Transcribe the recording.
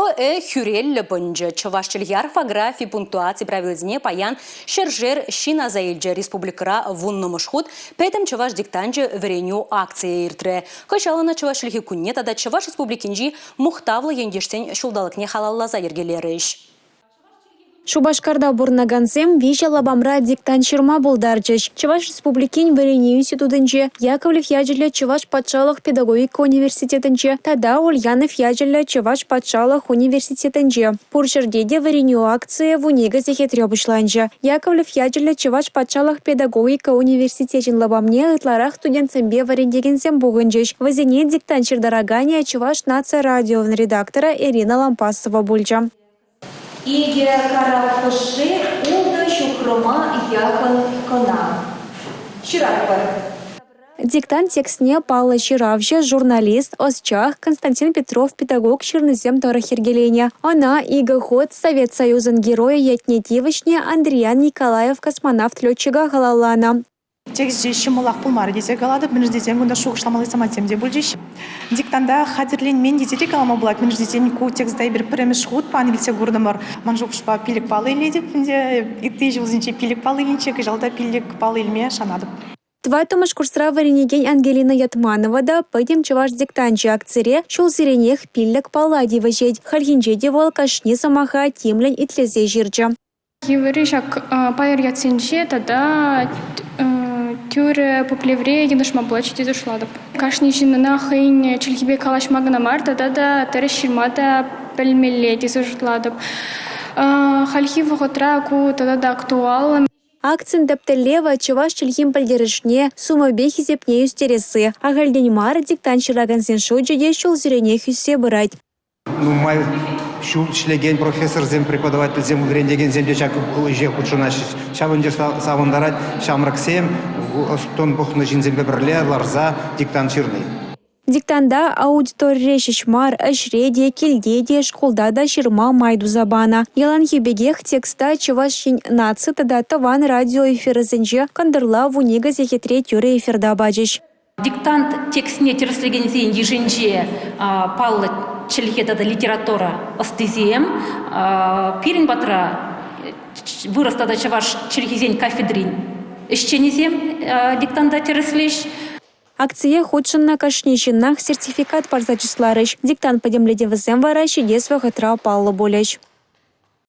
Ӑ, ӗ хӳреллӗ пӑнчӑ. Чӑваш чӗлхи орфографи пунктуаци правилисене паян ҫӗршер ҫын аса илчӗ. Республикӑра вуннӑмӗш хут Пӗтӗм чӑваш диктанчӗ вӗренӳ акцийӗ иртрӗ. Кӑҫал ӑна Чӑваш чӗлхи кунне тата Чӑваш Республикинчи мухтавлӑ ентешсен ҫулталӑкне халалласа йӗркелерӗҫ. Шупашкарта пурӑнакансем виҫӗ лапамра диктант ҫырма пултарчӗҫ. Чӑваш Республикин вӗренӳ институтӗнче, Яковлев ячӗллӗ Чӑваш патшалӑх педагогика университетӗнче тата Ульянов ячӗллӗ Чӑваш патшалӑх университетӗнче. Пур ҫӗрте те вӗренӳ акцийӗ 12 сехетре пуҫланчӗ. Яковлев ячӗллӗ Чӑваш патшалӑх педагогика университечӗн лапамне ытларах студентсемпе вӗрентекенсем пухӑнчӗҫ. Вӗсене диктант ҫыртараканӗ Чӑваш наци радиовӗн редакторӗ Ирина Лампасова пулчӗ. Икӗ карап хушши ултӑ ҫухрӑма яхӑн кӑна. Ҫыратпӑр. Диктант текстне паллӑ ҫыравҫӑ, журналист, ӑсчах Константин Петров педагог ҫырнисем тӑрӑх йӗркеленӗ. Ӑна икӗ хут Совет Союзӗн Геройӗ ятне тивӗҫнӗ Андриян Николаев космонавт летчика халалланӑ. Тексчӗ ҫӑмӑлах пулмарӗ тесе калатӑп, мӗншӗн тесен кунта шухӑшламалли самантсем те пулчӗҫ. Диктанта хатӗрленмен тесе те калама пулать, мӗншӗн тесен ку текста эпир пӗрремӗш хут пан илсе куртӑмӑр. Ман шухӑшпа 5 паллӑ илетӗп ӗнтӗ, ытти ҫулсенче 5 паллӑ илнӗччӗ, кӑҫал та 5 паллӑ илме шанатӑп. Тӑваттӑмӗш курсра вӗренекен Ангелина Ятманова та «Пӗтӗм чӑваш диктанчӗ» акцире ҫулсеренех 5 палла тивӗҫет. Хальхинче те вӑл кашни сӑмаха тимлӗн итлесе ҫырчӗ. Йывӑрри ҫак пайӑр ятсенче тата тӳрӗ пуплевре йӑнӑшма пулать тесе шутлатӑп. Кашни ҫыннӑнах хӑйӗн чӗлхипе калаҫма кӑна мар тата та тӗрӗс ҫырма та пӗлмелле тесе шутлатӑп. Хальхи вӑхӑтра ку тата та актуаллӑ. Акцин тӗп тӗллевӗ – чӑваш чӗлхин пӗлтерӗшне, сумӗпе хисепне ӳстересси. Ахальтен мар диктант ҫыракансен шучӗ те ҫулсеренех ӳссе пырать. Нумай ҫул ӗҫлекен профессорсем, преподавательсем, вӗрентекенсем те ҫак ӗҫе хутшӑнаҫҫӗ. Ҫавӑн савӑнтарать ҫамрӑксем ӑс-тӑн пухнӑ ҫынсемпе пӗрле ларса диктант ҫырни. Диктанта аудиторире ҫеҫ мар, ӗҫре те, килте те, шкулта та ҫырма май туса панӑ. Яланхи пекех текста Чӑваш Ен наци тата Тӑван радио эфирӗсенче кӑнтӑрла 12 сехетре тӳрӗ эфирта пачӗҫ. Диктант текстне тӗрӗслекенсен йышӗнче паллӑ чӗлхе тата литература ӑстисем. Пирӗн патра вырӑс тата чӑваш чӗлхисен кафедрин ӗҫченӗсем диктанта тӗрӗслӗҫ. Акцие хутшӑннӑ кашни ҫыннах сертификат парса чысларӗҫ. Диктант пӗтӗмлетӗвӗсем вара ҫитес вӑхӑтра паллӑ пулӗҫ.